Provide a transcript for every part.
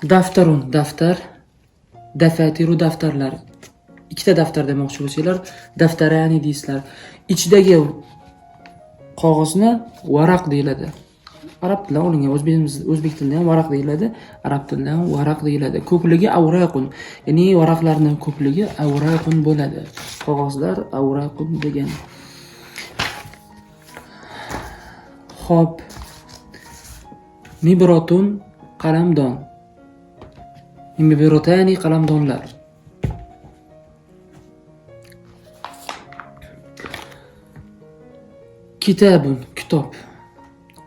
Daftarun daftar, dafatiru daftarlar. Ikkita daftar demoqchi bo'lsanglar, daftarani deysizlar. Ichidagi qog'ozni varaq deyiladi. Arab tilidan olingan, o'zbek tilida ham varaq deyiladi, arab tilida ham varaq deyiladi. Ko'pligi avraqun, ya'ni varaqlarning ko'pligi avraqun bo'ladi. Qog'ozlar avraqun degan. Xo'p. Mibrotun qalamdon. Mibrotani qalamdonlar. Kitabun kitob.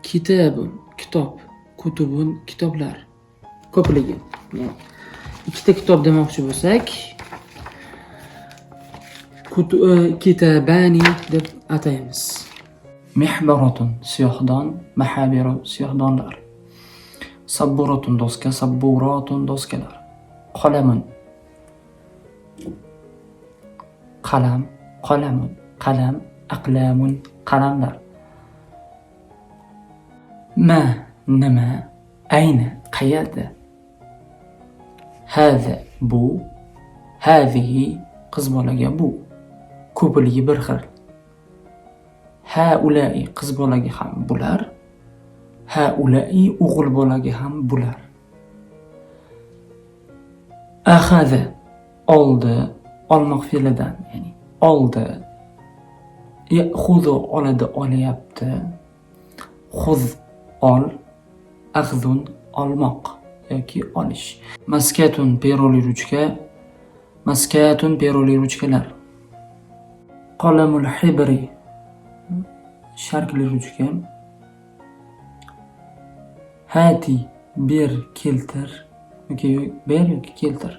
Kitabun kitob, kutubun kitoblar. Ko'pligi. Ikkita kitob demoqchi bo'lsak, kitabani deb ataymiz. Mihbaratun siyohdon, mahabiru siyohdonlar. Sabburatun doska, sabburatun doskalar. Qalamun qalam, qalamun qalam, aqlamun qalamlar. Ma nima, ayna qayerda. Hada bu, hadihi qiz bolaga bu. Ko'pligi bir xil. Haulai qiz bolaga ham bular, haulai o'g'il bolaga ham bular. Axaza oldi, olmoq fe'lidan, ya'ni oldi. Ya'xuzu oladi, olyapti. Xuz ol, axzun olmoq yoki olish. Maskatun peroli ruchka, maskatun peroli ruchkalar. Qalamul hibri sharkli ruchka. Hati ber, keltir yoki ber yoki keltir.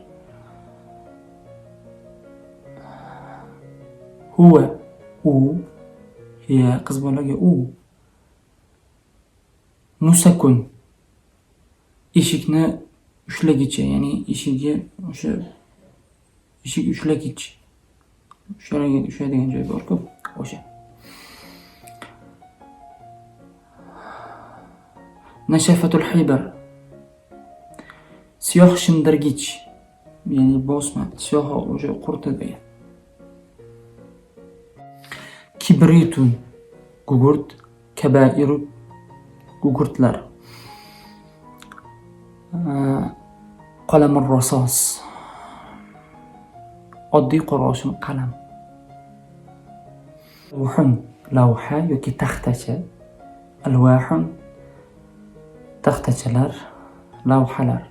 Huwa u, hiya qiz bolaga u. Musakun eshikni ushlagichi, ya'ni eshigi o'sha eshik ushlagich. Ushlaydigan joy bor-ku, o'sha. Nashafatul hibr siyoh shimdirgich, ya'ni bosma, siyoh o'sha qurti degan. Kibritun gugurt, kabairu gugurtlar. Qalamur rasos oddiy qo'rg'oshin qalam. Lavhun lavha yoki taxtacha, alvahun taxtachalar, lavhalar.